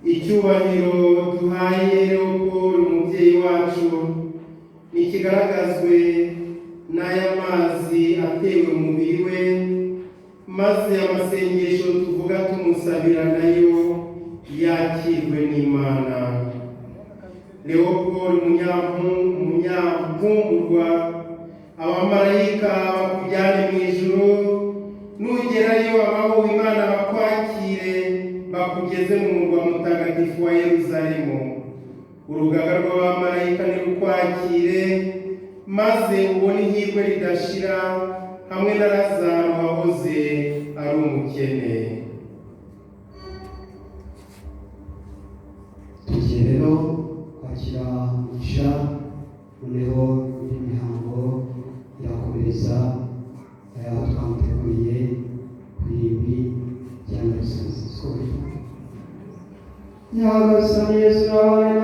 Icyubahiro duhaye Leopold umubyeyi wacu nikigaragazwe n'aya mazi atewe mu mubiri we, maze amasengesho tuvuga tumusabira nayo yakirwe n'Imana. Leopold Munyampungurwa, abamarayika bakujyane mu ijuru, nugerayo abahowe Imana bakwakire, bakugeze mu murwa mutagatifu wa Yeruzalemu. Urugaga rw'abamarayika nirukwakire, maze ubone ihirwe ridashira hamwe na Lazaro wahoze ari umukene. Tugiye rero kwakira umugisha, noneho indi mihango irakomereza aho twamuteguriye ku irimbi rya Nyarusozi. Nyagasani Yesu n'abana.